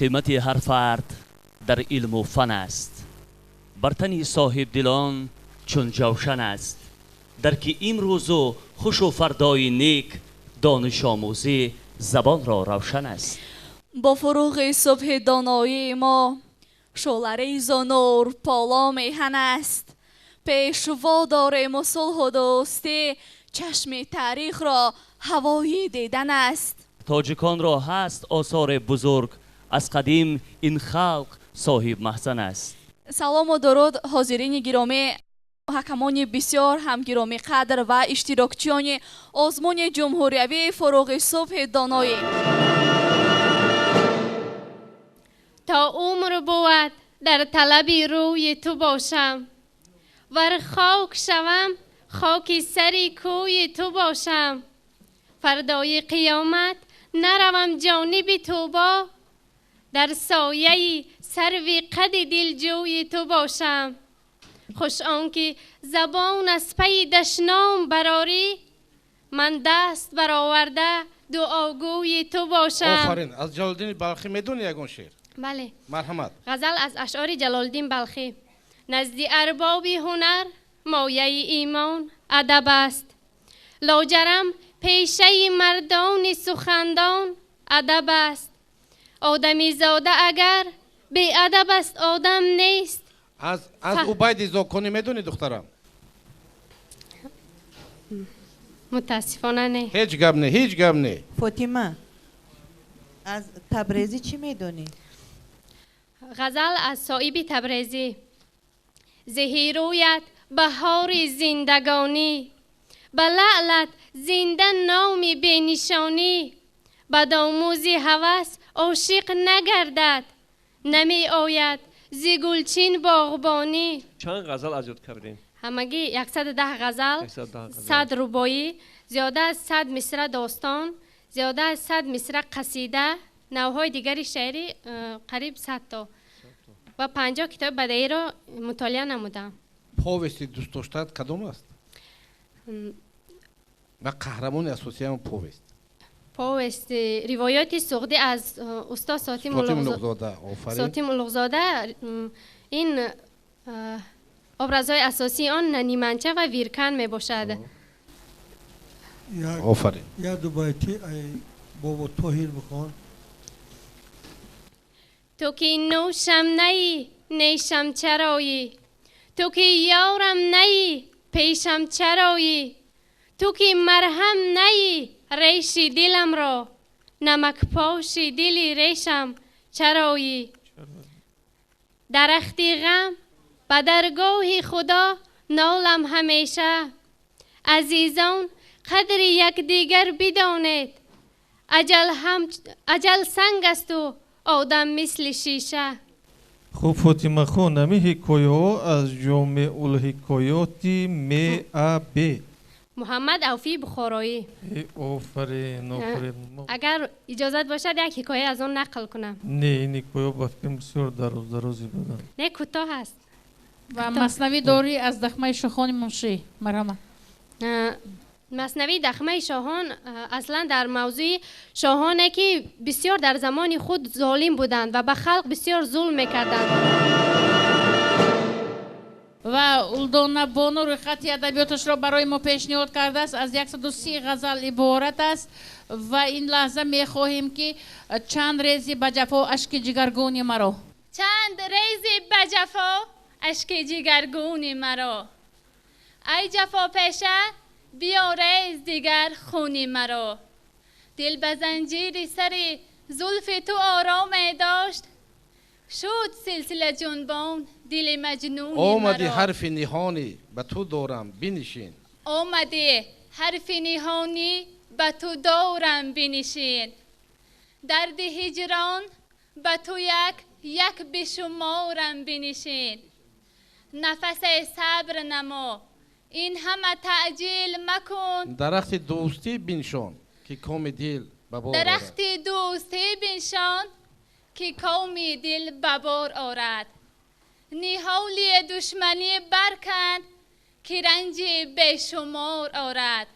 Қимати ҳар фард дар илму фан аст, бар тани соҳибдилон чун ҷавшан аст. Дар ки имрӯзу хушу фардои нек, донишомӯзӣ забонро равшан аст. Бо фуруғи субҳи доноии мо шӯъларезу нур поло меҳан аст. Пешво дорему сулҳу дӯстӣ, чашми таърихро ҳавои дидан аст. Тоҷиконро ҳаст осори бузург, аз қадим ин халқ соҳиб маҳзан аст. Салому дуруд, ҳозирини гиромӣ, ҳакамони бисёр ҳам гиромӣ қадр ва иштирокчиёни озмуни ҷумҳуриявии фуруғи субҳи доноӣ. То умр бувад дар талаби рӯи ту бошам, вар хок шавам хоки сари кӯи ту бошам. Фардои қиёмат наравам ҷониби тӯбо, дар сояи сарви қади дилҷӯи ту бошам. Хуш он ки забон аз пайи дашном барорӣ, ман даст бароварда дуогӯи ту бошам. Офарин. Аз Ҷалолиддини Балхӣ медонӣ ягон шеър? Бале. Марҳамат. Ғазал аз ашъори Ҷалолиддин Балхӣ. Назди арбоби ҳунар мояи имон адаб аст. Лоҷарам пешаи мардони сухандон адаб аст. Одамизода агар беадаб аст, одам нест. Аз Убайди Зоконӣ медонӣ, духтарам? Мутаассифона не. Ҳеҷ гап не, ҳеҷ гап не. Фотима, аз Табрезӣ чӣ медонӣ? Ғазал аз Соиби Табрезӣ. Зеҳи рӯят баҳори зиндагонӣ, ба лаълат зинда номи бенишонӣ. Бадомӯзи ҳавас ошиқ нагардад, намеояд зи гулчин боғбонӣ. Чанд ғазал аз ёд кардем? Ҳамагӣ 110 ғазал, 100 рубоӣ, зиёда аз 100 мисра достон, зиёда аз 100 мисра қасида, навъҳои дигари шеърӣ қариб 100 то ва 50 китоби бадеиро мутолиа намудам. Повести дӯстдоштаат кадом аст? Ва қаҳрамони асосии ҳам повест? Повести ривоёти суғдӣ аз устод Сотим Улуғзода. Офарин. Сотим Улуғзода. Ин образҳои асосии он Ниманча ва Виркан мебошад. Офарин. Як ду байти ай бобо Тоҳир бихон. Ту ки нӯшам наӣ, нешам чароӣ, ту ки ёрам наӣ, пешам чароӣ, ту ки марҳам наӣ, реши диламро, намакпоши дили решам чароӣ. Дарахти ғам ба даргоҳи худо нолам ҳамеша. Азизон, қадри якдигар бидонед, аҷал санг асту одам мисли шиша. Хуб, Фотимахон, ҳамин ҳикояҳо аз ҷомеулҳикоёти Маб. Муҳаммад Авфии Бухороӣ. Офарин, офарин. Агар иҷозат бошад, як ҳикоя аз он нақл кунам. Не, ин ҳикоя ба фикрам бисёр дароз дарози буданд. Не, кӯтоҳ аст. Ва маснавӣ дорӣ аз Дахмаи шоҳони муншӣ. Марҳамат. Маснавии Дахмаи шоҳон аслан дар мавзӯи шоҳоне ки бисёр дар замони худ золим буданд ва ба халқ бисёр зулм мекарданд. Ва Улдона Бону рӯйхати адабиёташро барои мо пешниҳод кардааст. Аз 130 ғазал иборат аст ва ин лаҳза мехоҳем ки чанд рези ба ҷафо ашки ҷигаргуни маро. Чанд рези ба ҷафо ашки ҷигаргуни маро. Ай ҷафопеша, биё рез дигар хуни маро. Дил ба занҷири сари зулфи ту ороме дошт, шуд силсила ҷунбон дили маҷнуни маро. Омади ҳарфи ниҳонӣ ба ту дорам бинишин. Омади ҳарфи ниҳонӣ ба ту дорам бинишин. Дарди ҳиҷрон ба ту як як бишуморам бинишин. Нафасе сабр намо, ин ҳама таъҷил макун. Дарахти дӯстӣ биншон ки коми дил ба бор орад. Дарахти дӯстӣ биншон ки коми дил ба бор орад. Ниҳоли душманӣ барканд ки ранҷи бешумор орад.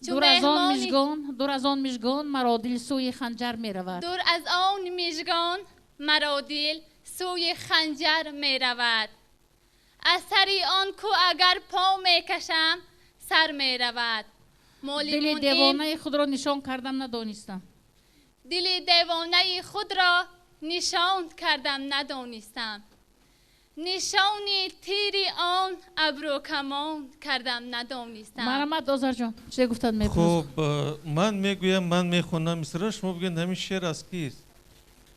Дур аз он мижгон маро дил сӯи ханҷар меравад. Дур аз он мижгон маро дил сӯи ханҷар меравад. Аз сари он ку агар по мекашам, сар меравад. Дили девонаи худро нишон кардам, надонистам. Дили девонаи худро нишон кардам, надонистам. Нишони тири он абрӯкамон кардам, надонистам. Марҳамат, Озарҷон, чизе гуфтад мепурс. Хуб, ман мегӯям, ман мехонам мисра, шумо бигӯед ҳамин шеър аз кист?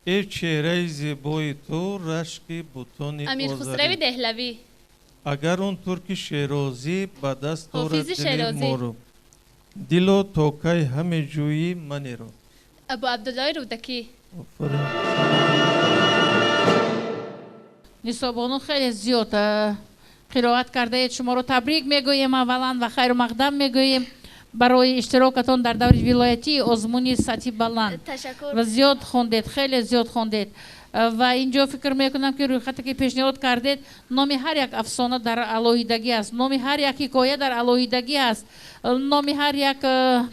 Эй чеҳраи зебои ту, рашки бутони Амир Хусрави Деҳлавӣ. Агар он турки шерозӣ ба даст орад Ҳофизи дили Шерозӣ. моро, дило то кай ҳаме ҷӯӣ манеро. Абу Абдуллои Рӯдакӣ. Офарин. Нисобону, хеле зиёд қироат кардаед, шуморо табрик мегӯем аввалан ва хайру мақдам мегӯем барои иштирокатон дар даври вилоятии озмуни сатҳи баланд. Ташаккур. Ва зиёд хондед, хеле зиёд хондед. Ва инҷо фикр мекунам, ки рӯйхате ки пешниҳод кардед, номи ҳар як афсона дар алоҳидагӣ аст, номи ҳар як ҳикоя дар алоҳидагӣ аст, номи ҳар як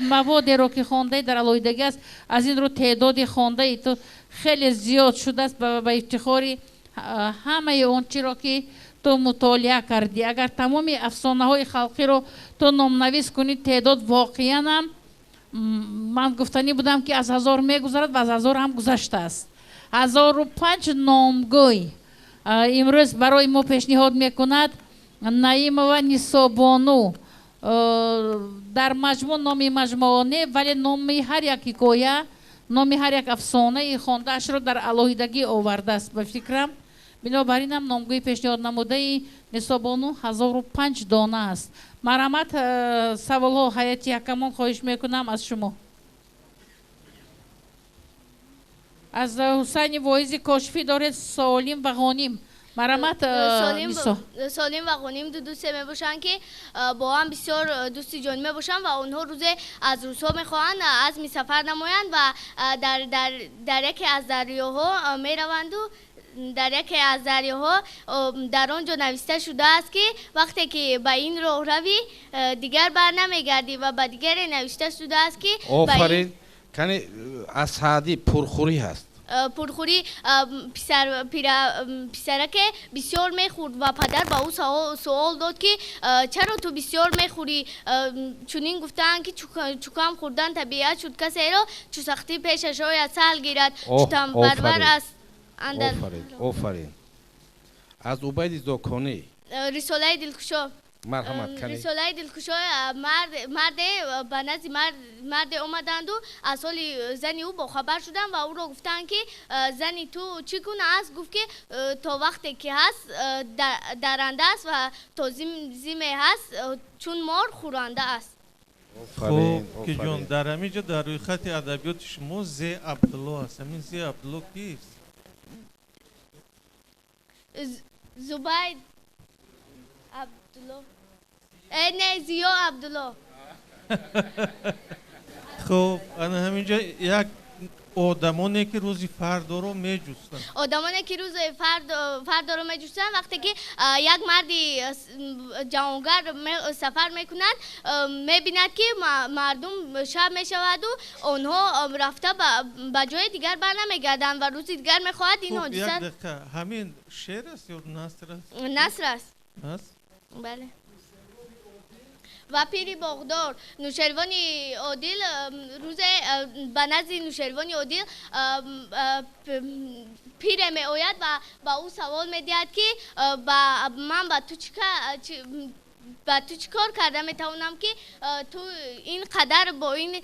маводеро ки хондаед дар алоҳидагӣ аст. Аз ин рӯ теъдоди хондаи ту хеле зиёд шудааст ба ифтихори ҳамаи он чиро ки ту мутолиа кардӣ. Агар тамоми афсонаҳои халқиро ту номнавис кунӣ, теъдод воқеан ҳам, ман гуфтанӣ будам, ки аз 1000 мегузарад ва аз 1000 ҳам гузаштааст. 1005 номгӯй имрӯз барои мо пешниҳод мекунад Наимова Нисобону. Дар маҷмӯъ номи маҷмӯа не, вале номи ҳар як ҳикоя, номи ҳар як афсонаи хондаашро дар алоҳидагӣ овардааст, ба фикрам. Бинобар инам номгӯи пешниҳод намудаи Нисобону 1005 дона аст. Марҳамат, саволҳо, ҳайати ҳакамон, хоҳиш мекунам аз шумо. Аз Ҳусайни Воизи Кошифӣ доред Солим ва Ғоним. Марҳамат, Нисо. Солим ва Ғоним ду дӯсте мебошанд, ки бо ҳам бисёр дӯсти ҷонӣ мебошанд ва онҳо рӯзе аз рӯзҳо мехоҳанд азми сафар намоянд ва дар яке аз дарёҳо мераванду дар яке аз дарёҳо дар он ҷо нависта шудааст, ки вақте ки ба ин роҳ равӣ, дигар бар намегардӣ, ва ба дигаре навишта шудааст, ки ба ин Офарин. Кани, аз Саъдӣ пурхӯрӣ ҳаст. Пурхӯрӣ, писараке бисёр мехӯрд ва падар ба ӯ суол дод, ки чаро ту бисёр мехӯрӣ? Чунин гуфтаанд, ки чукам хӯрдан табиат шуд, касеро чу сахтӣ пешаш ояд саҳл гирад, Оҳ, чу тамбарвар офарин. аст андар. Офарин, офарин. Аз Убайди Зоконӣ. Рисолаи дилкушо. Марҳамат, кани. Рисолаи дилкушо, марде ба назди марде омаданду аз ҳоли зани ӯ бохабар шуданд ва ӯро гуфтанд, ки зани ту чӣ гуна аст? Гуфт, ки то вақте ки ҳаст, даранда аст ва то зиме ҳаст, чун мор хӯранда аст. Офарин, Хуб, ки ҷон, офарин. дар ҳамин ҷо дар рӯйхати адабиёти шумо Зе Абдулло аст. Ҳамин Зе Абдулло кист? Зубайд Абдулло. Не, Зиё Абдулло. Хуб, ана ҳамин ҷо як одамоне ки рӯзи фардоро меҷустанд. Одамоне ки рӯзи фардоро меҷустанд, вақте ки як марди ҷавонгар сафар мекунад, мебинад, ки мардум шаб мешаваду онҳо рафта ба ҷои дигар бар намегарданд ва рӯзи дигар мехоҳад ин Хуб, ҳодиса. як дақиқа, ҳамин шеър аст ё наср аст? Наср аст. Аст? Бале. Ва пири боғдор Нушервони Одил, рӯзе ба назди Нушервони Одил пире меояд ва ба ӯ савол медиҳад, ки ман ба ту чӣ кор карда метавонам, ки ту ин қадар бо ин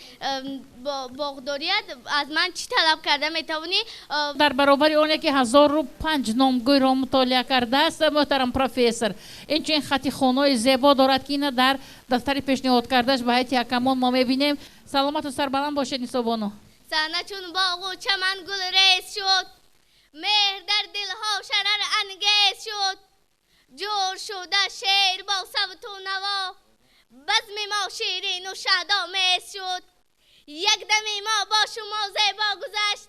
боғдорият аз ман чӣ талаб карда метавонӣ? Дар баробари оне ки 1005 номгӯйро мутолиа кардааст муҳтарам профессор, инчунин хати хонои зебо дорад, ки ина дар дафтари пешниҳод кардаш ба ҳайати ҳакамон мо мебинем. Саломату сарбаланд бошед, Нисобону. Саҳна чун боғу чаман гулрез шуд, меҳр дар дилҳо шарар ангез шуд, ҷур шуда шеър бо савту наво, базми мо ширину шаҳдомез шуд. Як дами мо бо шумо зебо гузашт,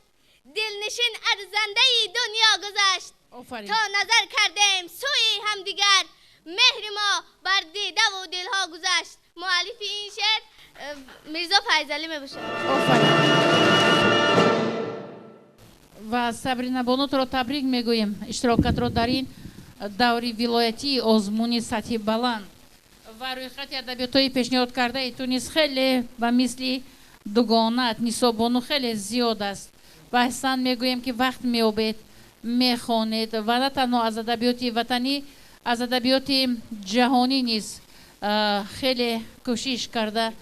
дилнишин арзандаи дунё гузашт. Офарин. То назар кардем сӯи ҳамдигар, меҳри мо бар дидаву дилҳо гузашт. Муаллифи ин шеър Мирзо Файзалӣ мебошад. Офарин. Ва Сабрина Бонутро табрик мегӯем иштирокатро дар ин даври вилоятии озмуни сатҳи баланд. Ва рӯйхати адабиётҳои пешниҳод кардаи ту низ хеле ба мисли дугонаат Нисобону хеле зиёд аст. Ва эҳсан мегӯем, ки вақт меёбед, мехонед ва на танҳо аз адабиёти ватанӣ, аз адабиёти ҷаҳонӣ низ хеле кӯшиш карда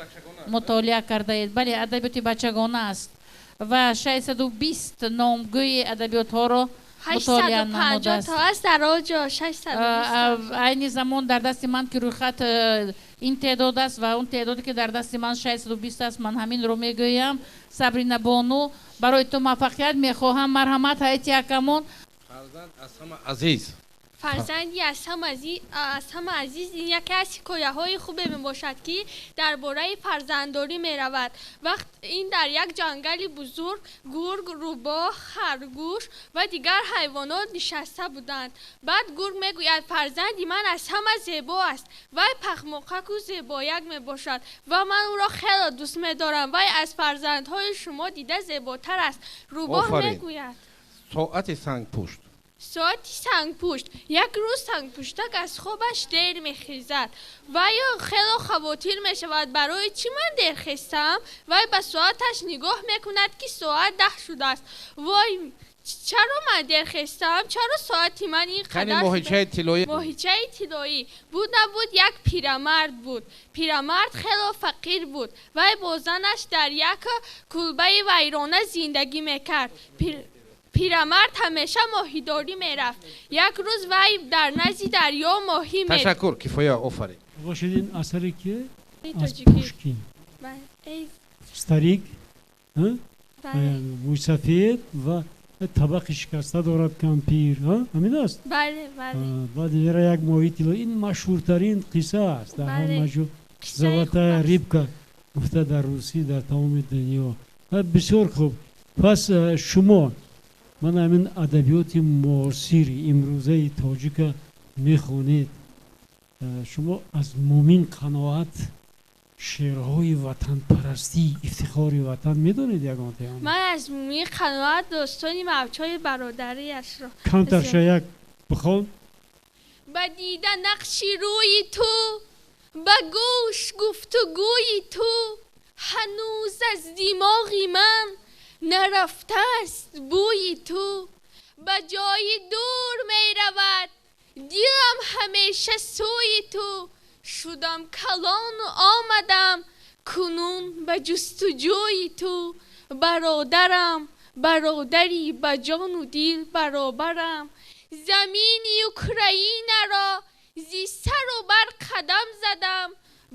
мутолиа кардаед. Бале, адабиёти бачагона аст ва 620 номгӯи адабиётҳоро мутолиа намудааст. Айни замон дар дасти ман ки рӯйхат ин теъдод аст ва он теъдоде ки дар дасти ман 620 аст, ман ҳаминро мегӯям. Сабрина Бону, барои ту муваффақият мехоҳам. Марҳамат, ҳайати ҳакамон. Фарзанд аз ҳама азиз. Фарзанди аз ҳама азиз ин яке аз ҳикояҳои хубе мебошад, ки дар бораи фарзанддорӣ меравад. Вақт ин дар як ҷангали бузург гург, рӯбоҳ, харгӯш ва дигар ҳайвонот нишаста буданд. Баъд гург мегӯяд: фарзанди ман аз ҳама зебо аст. Вай пахмоқаку зебояк мебошад ва ман ӯро хело дӯст медорам. Вай аз фарзандҳои шумо дида зеботар аст. Рӯбоҳ мегӯяд: соати сангпушт. Соати сангпушт. Як рӯз сангпуштак аз хобаш дер мехезад. Вай хело хавотир мешавад: барои чӣ ман дер хестам? Вай ба соаташ нигоҳ мекунад, ки соат 10 шудааст. Вой, чаро ман дер хестам? Чаро соати ман ин қадар? Моҳичаи тиллоӣ. Моҳичаи тиллоӣ. Буд набуд, як пирамард буд. Пирамард хело фақир буд. Вай бо занаш дар як кулбаи вайрона зиндагӣ мекард. Пирамард ҳамеша моҳидорӣ мерафт. Як рӯз вай дар назди дарё моҳӣ мед. Ташаккур, Кифоя, офарин. Бошед, ин асаре ки аз Пушкин. Старик, мӯйсафед ва табақи шикаста дорад кампир. Ҳамин аст? Бале, бале. Баъд мера як моҳи тилло. Ин машҳуртарин қисса аст. Дар ҳама ҷо Золотая рыбка гуфта дар Русӣ, дар тамоми дунё. Бисёр хуб. Пас шумо ман ҳамин адабиёти муосири имрӯзаи тоҷика мехонед. Шумо аз Мумин Қаноат шеърҳои ватанпарастӣ, ифтихори ватан медонед ягонтаям? Ман аз Мумин Қаноат достони мавҷҳои бародариашро камтарша як бихон. Ба дида нақши рӯи ту, ба гӯш гуфтугӯи ту, ҳанӯз аз димоғи ман нарафтааст бӯи ту. Ба ҷои дур меравад дилам ҳамеша сӯи ту. Шудам калону омадам кунун ба ҷустуҷӯи ту. Бародарам, бародари ба ҷону дил баробарам. Замини Украинаро зи сару бар қадам задам,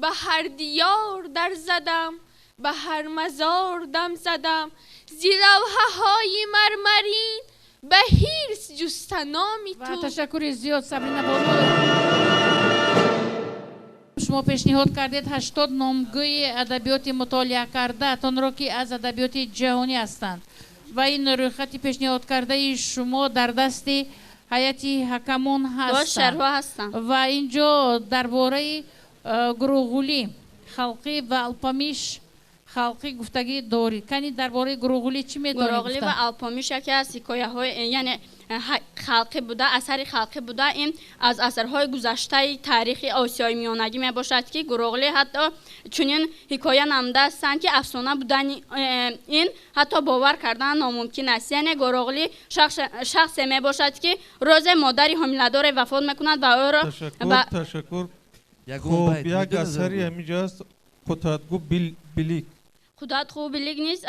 ба ҳар диёр дар задам, ба ҳар мазор дам задам. Зи лавҳаҳои мармарин ба ҳирс ҷуста номи ту. Ташаккури зиёд, Сабрина Бону. Шумо пешниҳод кардед 80 номгӯи адабиёти мутолиа кардаатонро, ки аз адабиёти ҷаҳонӣ ҳастанд ва ин рӯйхати пешниҳодкардаи шумо дар дасти ҳайати ҳакамон ҳастанд ва ин ҷо дар бораи гурӯғулӣ халқӣ ва алпамиш халқӣ гуфтагӣ дорӣ. Кани дар бораи гурӯғулӣ чӣ медонӣ? Гурӯғулӣ ва алпамиш яке аз ҳикояҳои яъне халқӣ буда, асари халқӣ буда. Ин аз асарҳои гузаштаи таърихи Осиёи Миёнагӣ мебошад, ки Гурӯғулӣ ҳатто чунин ҳикоя намудаастанд, ки афсона будани ин ҳатто бовар кардан номумкин аст. Яъне Гурӯғулӣ шахсе мебошад, ки рӯзе модари ҳомиладоре вафот мекунад ва ӯро ташаккур. Хуб, як асари ҳаминҷо аст, Қутадгу Билик. Қудратху Билик низ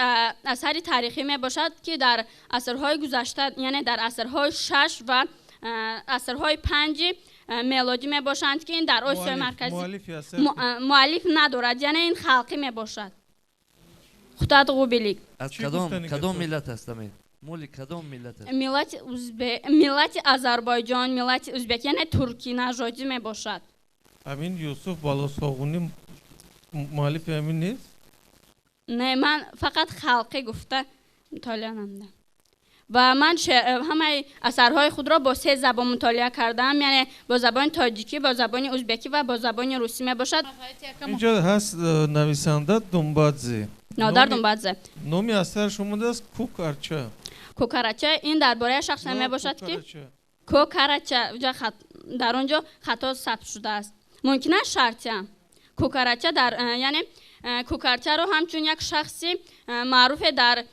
асари таърихӣ мебошад, ки дар асрҳои гузашта, яъне дар асрҳои 6 ва асрҳои 5 мелодӣ мебошанд, ки ин дар Осиёи Марказӣ муаллиф надорад, яъне ин халқӣ мебошад. Қудратху Билик аз кадом миллат аст? Моли кадом миллат аст? Миллати узбек, миллати Озарбойҷон, миллати узбек, яъне туркӣ нажодӣ мебошад. Амин Юсуф Балосоғунӣ муаллифи ҳамин нест? Не, ман фақат халқӣ гуфта мутолиа намудам ва ман ҳамаи асарҳои худро бо 3 забон мутолиа кардам, яъне бо забони тоҷикӣ, бо забони узбекӣ ва бо забони русӣ мебошад. Инҷо ҳаст нависанда Думбадзе, Нодар Думбадзе. Номи асараш омадааст Кук Арча. Кокарача ин дар бораи шахсе мебошад, ки Кокарача дар он ҷо хато сабт шудааст. Мумкин аст шартия. Кокарача дар яъне Кокарчаро ҳамчун як шахси маъруфе дар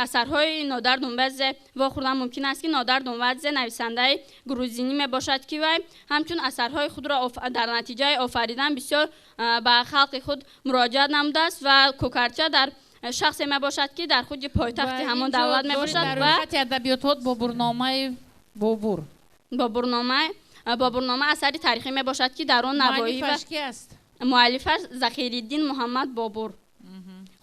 асарҳои Нодар Думбадзе вохӯрдан мумкин аст, ки Нодар Думбадзе нависандаи грузинӣ мебошад, ки вай ҳамчун асарҳои худро дар натиҷаи офаридан бисёр ба халқи худ муроҷиат намудааст ва Кокарча дар шахсе мебошад, ки дар худи пойтахти ҳамон давлат мебошад. Ва рӯйхати адабиётҳо Бобурномаи Бобур. Бобурнома асари таърихӣ мебошад, ки дар он Навоӣ ва муаллифаш Захириддин Муҳаммад Бобур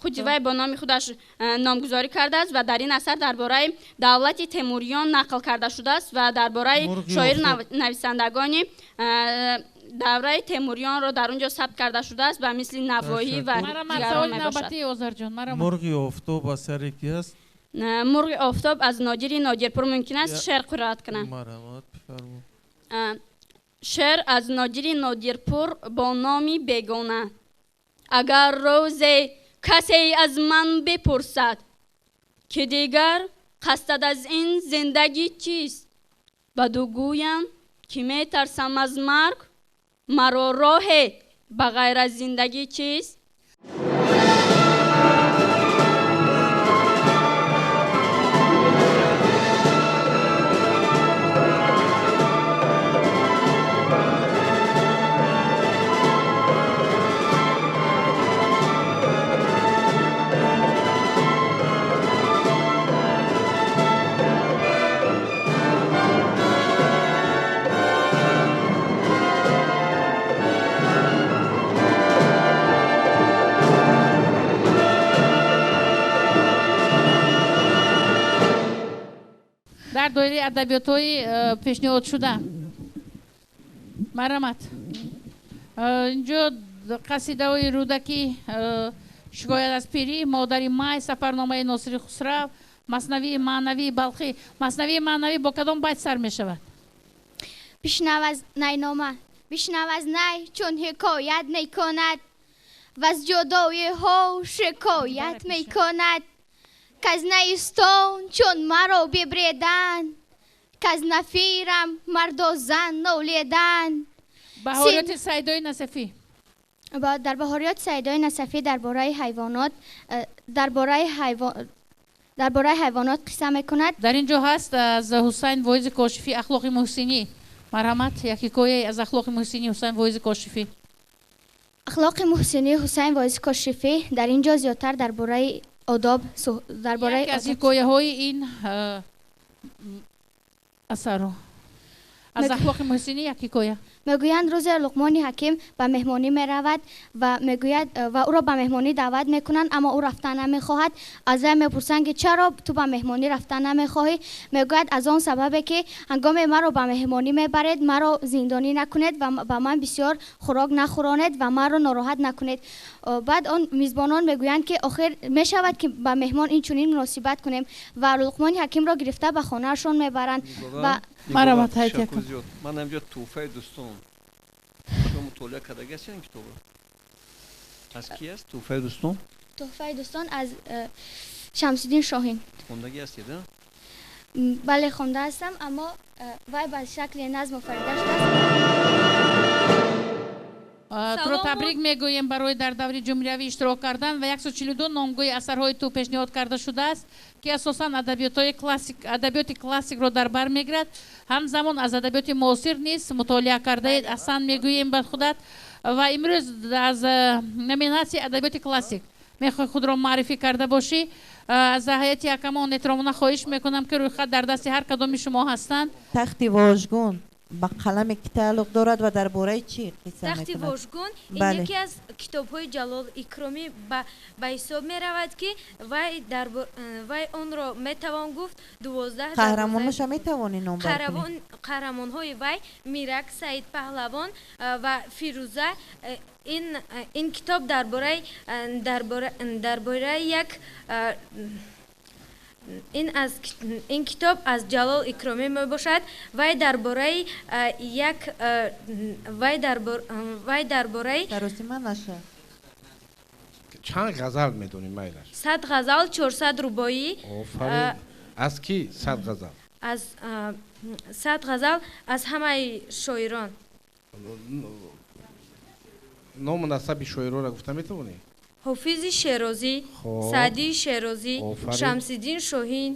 худи вай бо номи худаш номгузорӣ кардааст ва дар ин асар дар бораи давлати Темуриён нақл карда шудааст ва дар бораи шоир нависандагони давраи Темуриёнро дар он ҷо сабт карда шудааст ба мисли Навоӣ ва дигарон мебошад. Мурғи офтоб асари ки аст? Мурғи офтоб аз Нодири Нодирпур. Мумкин аст шеър қироат кунам? Шеър аз Нодири Нодирпур бо номи Бегона. Агар рӯзе касе аз ман бипурсад, ки дигар қасдат аз ин зиндагӣ чист, баду гӯям, ки метарсам аз марг, маро роҳе ба ғайр аз зиндагӣ чист? Дар доираи адабиётҳои пешниҳодшуда марҳамат. Инҷо қасидаҳои Рӯдакӣ, Шикоят аз пирӣ, Модари май, Сафарномаи Носири Хусрав, Маснавии маънавии Балхӣ. Маснавии маънавӣ бо кадом байт сар мешавад? Бишнав аз найнома, бишнав аз най, чун ҳикоят мекунад, ваз ҷудоиҳо шикоят мекунад, каз наистон чун маро бибреданд, каз нафирам марду зан ноледанд. Баҳориёти Сайдои Насафӣ. Дар баҳориёти Сайдои Насафӣ дар бораи ҳайвонот қисса мекунад. Дар ин ҷо ҳаст аз Ҳусайн Воизи Кошифӣ Ахлоқи муҳсинӣ. Марҳамат, як ҳикояе аз Ахлоқи муҳсинӣ Ҳусайн Воизи Кошифӣ. Ахлоқи муҳсинии Ҳусайн Воизи Кошифӣ дар ин ҷо зиёдтар дар бораи одоб, дар бораи яке аз ҳикояҳои ин асарро аз Ахлоқи муҳсинӣ як ҳикоя. Мегӯянд рӯзе Луқмони ҳаким ба меҳмонӣ меравад ва мегӯяд ва ӯро ба меҳмонӣ даъват мекунанд, аммо ӯ рафтан намехоҳад. Аз вай мепурсанд, ки чаро ту ба меҳмонӣ рафтан намехоҳӣ? Мегӯяд аз он сабабе, ки ҳангоме маро ба меҳмонӣ мебаред, маро зиндонӣ накунед ва ба ман бисёр хӯрок нахӯронед ва маро нороҳат накунед. Баъд он мизбонон мегӯянд, ки охир мешавад, ки ба меҳмон ин чунин муносибат кунем, ва Луқмони ҳакимро гирифта ба хонаашон мебаранд. Ва ман ҳамҷо тӯҳфаи дӯстон шумо мутолиа кардаги ҳастед ин китобро? Аз ки аст тӯҳфаи дӯстон? Тӯҳфаи дӯстон аз Шамсиддин Шоҳин. Хондаги ҳастед? Бале, хонда ҳастам, аммо вай ба шакли назм офарида шудааст. Туро табрик мегӯем барои дар даври ҷумҳуриявӣ иштирок кардан ва 142 номгӯи асарҳои ту пешниҳод карда шудааст, ки асосан адабиёти классикро дар бар мегирад. Ҳамзамон аз адабиёти муосир низ мутолиа кардаед. Аҳсан мегӯем ба худат. Ва имрӯз аз номинатсияи адабиёти классик мехоҳӣ худро муаррифӣ карда бошӣ. Аз ҳайати ҳакамон эҳтиромона хоҳиш мекунам, ки рӯйхат дар дасти ҳар кадоми шумо ҳастанд. Тахти вожгун ба қаламе ки тааллуқ дорад ва дар бораи чӣ қисса мекунад? Тахти вожгун ин яке аз китобҳои Ҷалол Икромӣ ба ҳисоб меравад, ки вай онро метавон гуфт 12 қаҳрамоноша метавонӣ номбар кунӣ? Қаҳрамонҳои вай Мирак, Саид Паҳлавон ва Фирӯза. Ин китоб дар бораи як ин китоб аз Ҷалол Икромӣ мебошад. Вай дар бораи як вай дар бораи Саросима наша. Чанд ғазал медонӣ, майлаш? 100 ғазал, 400 рубоӣ. Офарин. Аз ки 100 ғазал? Аз 100 ғазал аз ҳамаи шоирон. Ному насаби шоиронро гуфта метавонӣ? Ҳофизи Шерозӣ, Саъдии Шерозӣ, Шамсиддин Шоҳин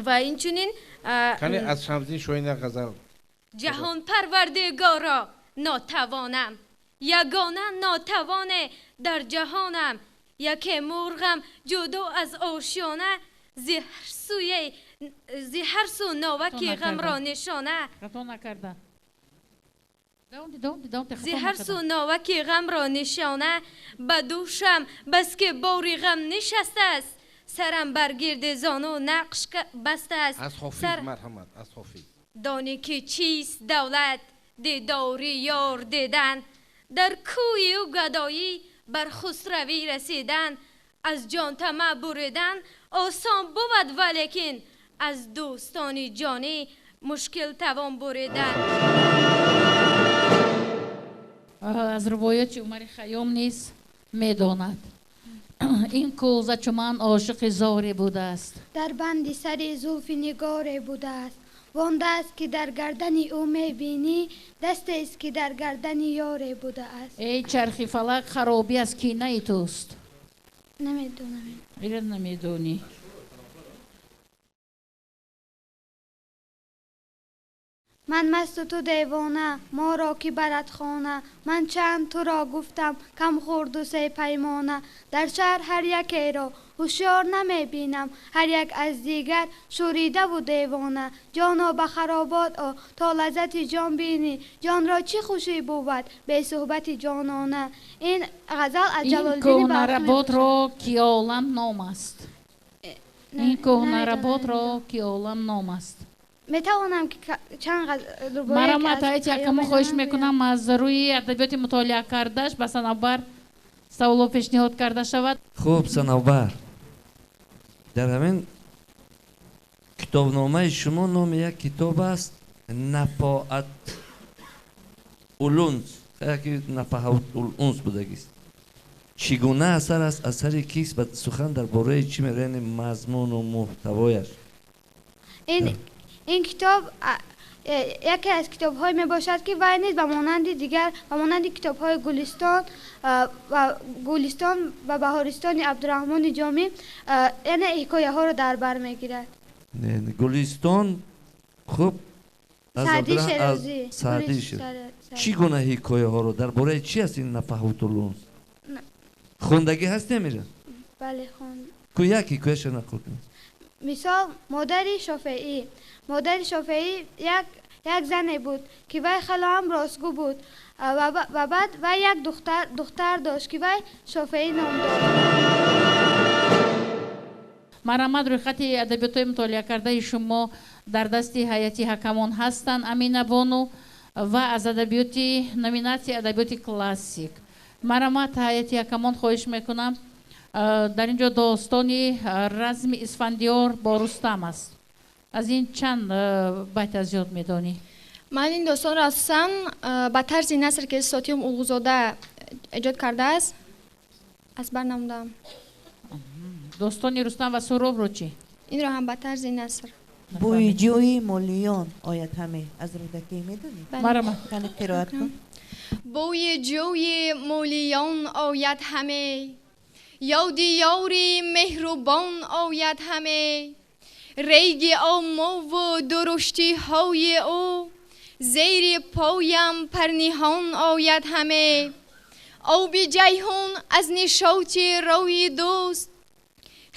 ва инчунин. Кане аз Шамсиддин Шоҳин як ғазал. Ҷаҳон парвардигоро, нотавонам, ягона нотавоне дар ҷаҳонам, яке мурғам ҷудо аз ошёна, зи ҳар су новаки ғамро нишона, зи ҳар су новаки ғамро нишона, ба дӯшам баски бори ғам нишастааст, сарам бар гирди зону нақш бастааст. Аз Ҳофиз, марҳамат, аз Ҳофиз. Донӣ ки чист давлат, дидори ёр дидан, дар кӯи ӯ гадоӣ бар хусравӣ расидан, аз ҷон тамаъ буридан осон бувад, валекин аз дӯстони ҷонӣ мушкил тавон буридан. Аз рубоияти Умари Хайём низ медонад. Ин кӯза чуман ошиқи зоре будааст, дар банди сари зулфи нигоре будааст, вон даст ки дар гардани ӯ мебинӣ, дастест ки дар гардани ёре будааст. Эй чархи фалак, харобӣ аз кинаи туст. Намедонам. Ира намедонӣ. Ман масту ту девона, моро ки барад хона, ман чанд туро гуфтам, кам хӯрду се паймона, дар шаҳр ҳар якеро ҳушёр намебинам, ҳар як аз дигар шӯридаву девона. Ҷоно ба харобот о, то лаззати ҷон бинӣ, ҷонро чӣ хушӣ бувад бе суҳбати ҷонона. Ин ғазал аз Ҷалолиддини Ин кӯҳнаработро ки олам ном аст. Ин кӯҳнаработро ки олам ном аст. Метавонам ки чанд рубоие Марҳамат, ҳайати ҳакамон, хоҳиш мекунам аз рӯи адабиёти мутолиа кардаш ба Санавбар саволҳо пешниҳод карда шавад. Хуб, Санавбар, дар ҳамин китобномаи шумо номи як китоб аст, Нафоат улунс, яки Нафаҳат улунс будагист. Чӣ гуна асар аст, асари кист ва сухан дар бораи чӣ меравад, мазмуну муҳтавояш? Ин китоб яке аз китобҳое мебошад, ки вай низ ба монанди дигар, ба монанди китобҳои Гулистон ва Баҳористони Абдураҳмони Ҷомӣ, яъне ҳикояҳоро дар бар мегирад. Гулистон, хуб, Саъдии Шерозӣ. Саъдии Шерозӣ. Чӣ гуна ҳикояҳоро, дар бораи чӣ аст ин Нафаҳатулунс? Хондагӣ ҳаст намира? Бале, хонд. Ку як ҳикояшро нақл кунед. Мисол, модари Шофеӣ. Модари Шофеӣ як зане буд, ки вай хеле ҳам ростгӯ буд, ва баъд вай як духтар дошт, ки вай Шофеӣ ном дошт. Марҳамат, рӯйхати адабиётҳои мутолиа кардаи шумо дар дасти ҳайати ҳакамон ҳастанд, Амина бону, ва аз адабиёти номинатсияи адабиёти классик. Марҳамат, ҳайати ҳакамон, хоҳиш мекунам, дар ин ҷо достони разми Исфандиёр бо Рустам аст. Аз ин чанд байт аз ёд медонӣ? Ман ин достонро асосан ба тарзи наср, ки Сотим Улғузода эҷод кардааст, аз бар намудам. Достони Рустам ва Суробро чӣ? Инро ҳам ба тарзи наср. Бӯи ҷӯи молиён ояд ҳаме, аз Рӯдакӣ медонӣ? Марҳамат. Кани қироат кун. Бӯи ҷӯи молиён ояд ҳаме, ёди ёри меҳрубон ояд ҳаме, реги омову дуруштиҳои ӯ зери поям парниҳон ояд ҳаме, оби ҷайҳун аз нишоти рӯи дӯст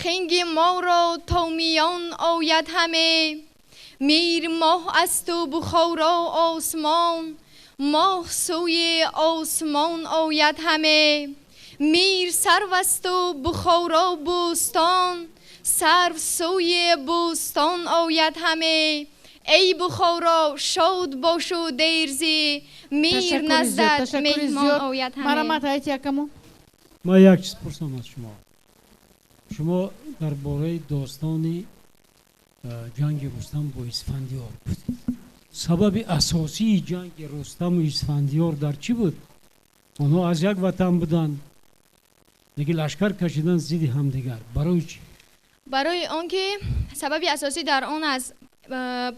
хинги моро то миён ояд ҳаме, мир моҳ асту Бухоро осмон, моҳ сӯи осмон ояд ҳаме, мир сарвасту Бухоро бӯстон, сарв сӯи бӯстон ояд ҳаме, эй Бухоро шод бошу дерзӣ, мир наздат меҳмон ояд ҳаме. Марҳамат, ҳайати ҳакамон. Ман як чиз пурсам аз шумо. Шумо дар бораи достони ҷанги Рустам бо Исфандиёр гуфтед. Сабаби асосии ҷанги Рустаму Исфандиёр дар чӣ буд? Онҳо аз як ватан буданд, лекин лашкар кашидан зидди ҳамдигар. Барои чӣ? Барои он ки сабаби асосӣ дар он аст,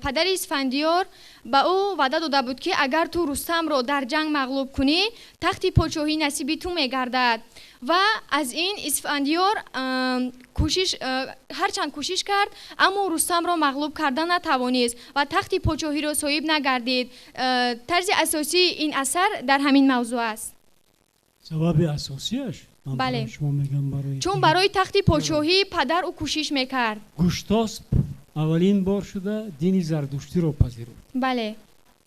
падари Исфандиёр ба ӯ ваъда дода буд, ки агар ту Рустамро дар ҷанг мағлуб кунӣ, тахти подшоҳӣ насиби ту мегардад. Ва аз ин Исфандиёр ҳарчанд кӯшиш кард, аммо Рустамро мағлуб карда натавонист ва тахти подшоҳиро соҳиб нагардид. Тарзи асосии ин асар дар ҳамин мавзӯъ аст. Сабаби асосиаш? Бале. Шумо мегам барои чун барои тахти подшоҳии падар ӯ кӯшиш мекард. Гуштосп аввалин бор шуда дини зардуштиро пазируфт. Бале.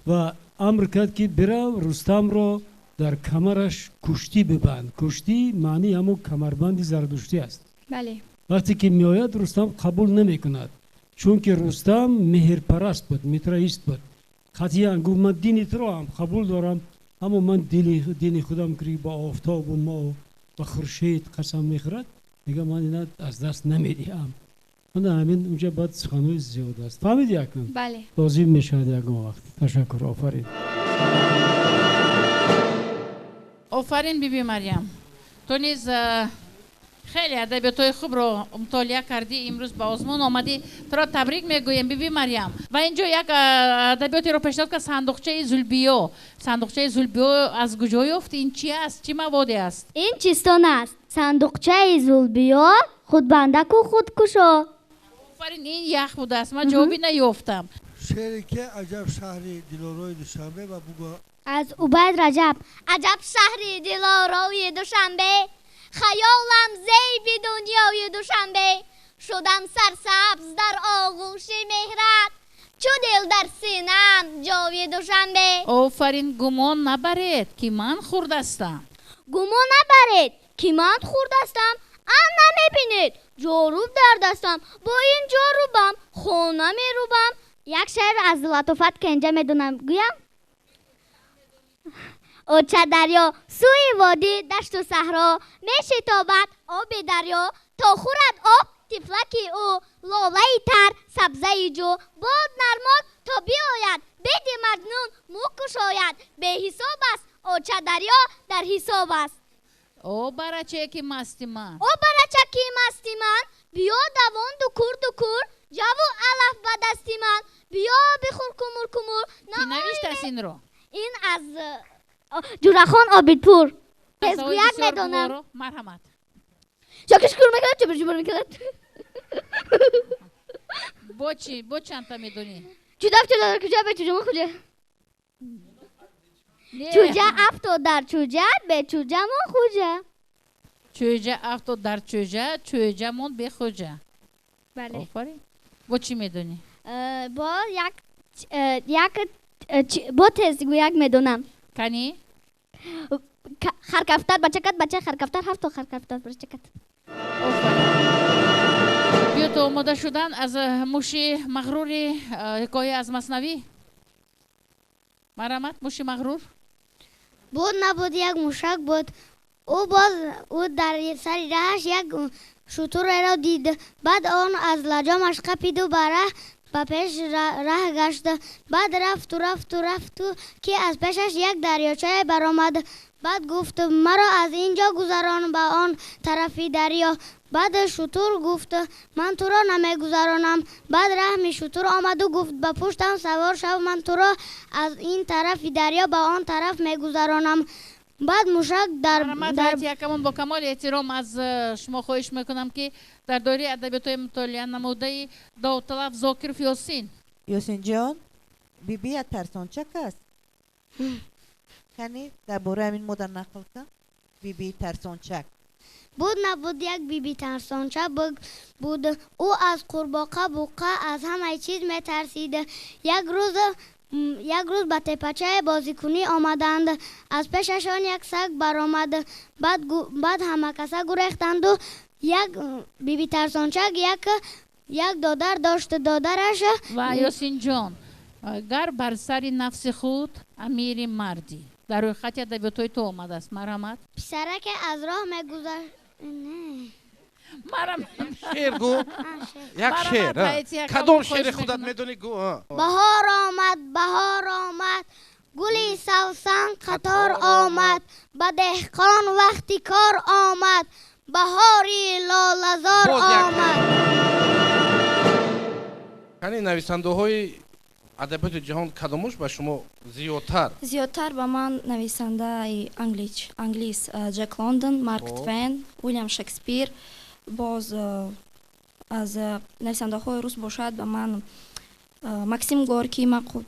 Ва амр кард, ки бирав, Рустамро дар камараш куштӣ бибанд. Куштӣ маънии ҳамон камарбанди зардуштӣ аст. Бале. Вақте ки меояд, Рустам қабул намекунад, чунки Рустам меҳрпараст буд, митраист буд. Қатъиян гуфт: ман дини туро ҳам қабул дорам, аммо ман дини худам, ки ба офтобу моҳ ва хуршед қасам мехӯрад, мега ман ина аз даст намедиҳам. Мана ҳамин унҷа баъд суханҳои зиёд аст. Фаҳмиди акнун? Бале. Лозим мешавад ягон вақт. Ташаккур, офарин. Офарин, биби Марьям. Ту низ хеле адабиётҳои хубро мутолиа кардӣ, имрӯз ба озмун омадӣ. Туро табрик мегӯем, биби Марьям. Ва инҷо як адабиётеро пешниҳод кард, сандуқчаи Зулбиё. Сандуқчаи Зулбиё аз куҷо ёфт? Ин чи аст? Чӣ маводе аст? Ин чистон аст. Сандуқчаи Зулбиё худбандаку худкушо. Офарин, ин ях будааст. Ман ҷавоби наёфтам. Шеъре ки аҷаб шаҳри дилорои Душанбе ва бугӯ. Аз Убайд Раҷаб. Аҷаб шаҳри дилорои Душанбе, хаёлам зеби дунёи Душанбе, шудам сарсабз дар оғӯши меҳрат, чу дил дар синам ҷои Душанбе. Офарин, гумон набаред, ки ман хурдастам. Гумон набаред, ки ман хурдастам, ан намебинед, ҷоруб дар дастам, бо ин ҷорубам хона мерубам. Як шеър аз Латофат Кенҷа медонам, гӯям? Оча дарё сӯи водӣ, дашту саҳро мешитобад оби дарё, то хӯрад об тифлаки ӯ, лолаи тар, сабзаи ҷӯ, бод нармод то биояд, беди маҷнун мӯ кушояд, беҳисоб аст оча дарё, дар ҳисоб аст. О барачае ки масти ман. О барача ки масти ман, биё давон дукур дукур, ҷаву алаф ба дасти ман, биё бихӯр кумур кумур. Ки навиштааст инро? Ин аз Ҷурахон Обидпур. Тезгӯяк медонам. Марҳамат. Шокиш кур мекунад, чубур чубур мекунад. Бо чӣ? Бо чандта медонӣ? Чудав чуда куҷа бе чуҷа куҷа. Чуҷа афтод дар чуҷа, бе чуҷа мон хуҷа. Чуҷа афтод дар чуҷа, чуҷа мон бе хуҷа. Бале. Офарин. Бо чӣ медонӣ? Бо як як бо тезгӯяк медонам. Кани? Харкафтар бачакат, бача харкафтар, ҳафто харкафтар бачакат. Биё то омода шудан аз муши мағрури ҳикоя аз Маснавӣ. Марҳамат, муши мағрур. Буд набуд як мушак буд. Ӯ боз ӯ дар сари раҳаш як шутуреро дид. Баъд он аз лаҷомаш қапиду ба раҳ ба пеш раҳ гашт. Баъд рафту рафту рафту, ки аз пешаш як дарёчае баромад. Баъд гуфт: маро аз ин ҷо гузарон ба он тарафи дарё. Баъд шутур гуфт: ман туро намегузаронам. Баъд раҳми шутур омаду гуфт: ба пуштам савор шав, ман туро аз ин тарафи дарё ба он тараф мегузаронам. Баъд мушак дар Якамон, бо камоли эҳтиром аз шумо хоҳиш мекунам, ки дар доираи адабиётҳои мутолиа намудаи довталаб Зокиров Ёсин. Ёсинҷон, бибия тарсончак аст. Кани дар бораи ҳамин модар нақл кун. Бибии тарсончак. Буд набуд як биби тарсонча буд. Ӯ аз қурбоқа, буққа, аз ҳамаи чиз метарсид. Як рӯз ба тепачаи бозикунӣ омаданд. Аз пешашон як саг баромад. Баъд ҳамакаса гурехтанду як биби тарсончак як додар дошт. Додараш ва Ёсинҷон, гар бар сари нафси худ амири мардӣ дар рӯйхати адабиётҳои ту омадааст. Марҳамат. Писараке аз роҳ мегузашт. Шеър гӯ. Як шеър. Кадом шеъри худат медонӣ, гӯ. Баҳор омад, баҳор омад, гули савсан қатор омад, ба деҳқон вақти кор омад, Баҳори лолазор омад. Кани, нависандаҳои адабиёти ҷаҳон кадомуш ба шумо зиёдтар? Зиёдтар ба ман нависандаи англис Ҷек Лондон, Марк Твен, Уильям Шекспир. Боз аз нависандаҳои рус бошад, ба ман Максим Горький мақул,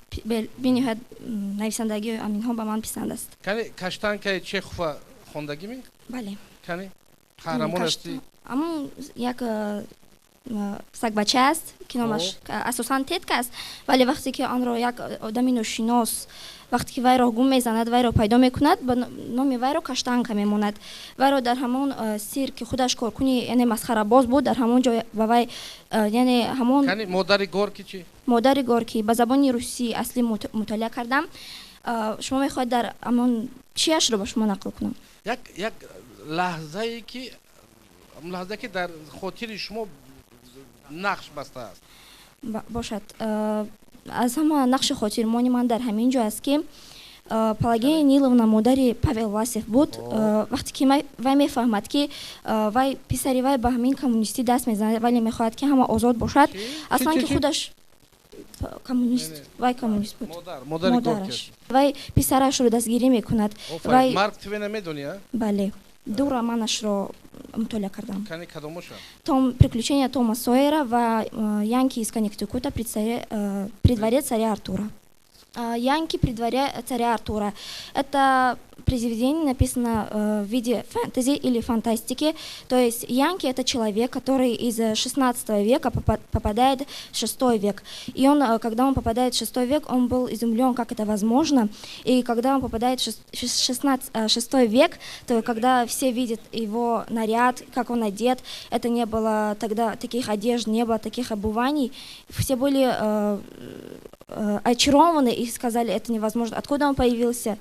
бениҳоят нависандагии аминҳо ба ман писанд аст. Кани, «Каштанкаи Чехова» хондагиме? Бале. Кани, қаҳрамон ҳасти? Ҳамун як сагбача аст, ки номаш асосан Тедка аст, вале вақте ки онро як одами ношинос, вақте ки вайро гум мезанад, вайро пайдо мекунад, ба номи вайро Каштанка мемонад. Вайро дар ҳамон сирк, ки худаш коркуни, яъне масхарабоз буд, дар ҳамон ҷо ба вай, яъне ҳамон Кани, «Модари Горки» чӣ? «Модари Горки» ба забони русӣ аслӣ мутолиа кардам. Шумо мехоҳед дар ҳамон чиашро ба шумо нақл кунам? Як лаҳзае ки, лаҳзае ки дар хотири шумо нақш бастааст. Бошад. Аз ҳама нақши хотирмони ман дар ҳамин ҷо аст, ки Пелагея Ниловна, модари Павел Власов буд. Вақте ки вай мефаҳмад, ки вай писари вай ба ҳамин коммунистӣ даст мезанад, вале мехоҳад, ки ҳама озод бошад, аслан ки худаш коммунист, вай коммунист буд, модараш вай писарашро дастгирӣ мекунад. Вай Марк Твена медонӣ? Бале, ду романашро мутолиа кардам. Кани, кадомоша? Том «Приключения Тома Сойера» ва «Янки из Коннектикута при дворе царя Артура». «Янки при дворе царя Артура». Это произведение написано в виде фэнтези или фантастики. То есть Янки – это человек, который из 16 века попадает в 6 век. И он, когда он попадает в 6 век, он был изумлен, как это возможно. И когда он попадает в 16, 6 век, то когда все видят его наряд, как он одет, это не было тогда таких одежд, не было таких обуваний, все были очарованы и сказали: это невозможно, откуда он появился.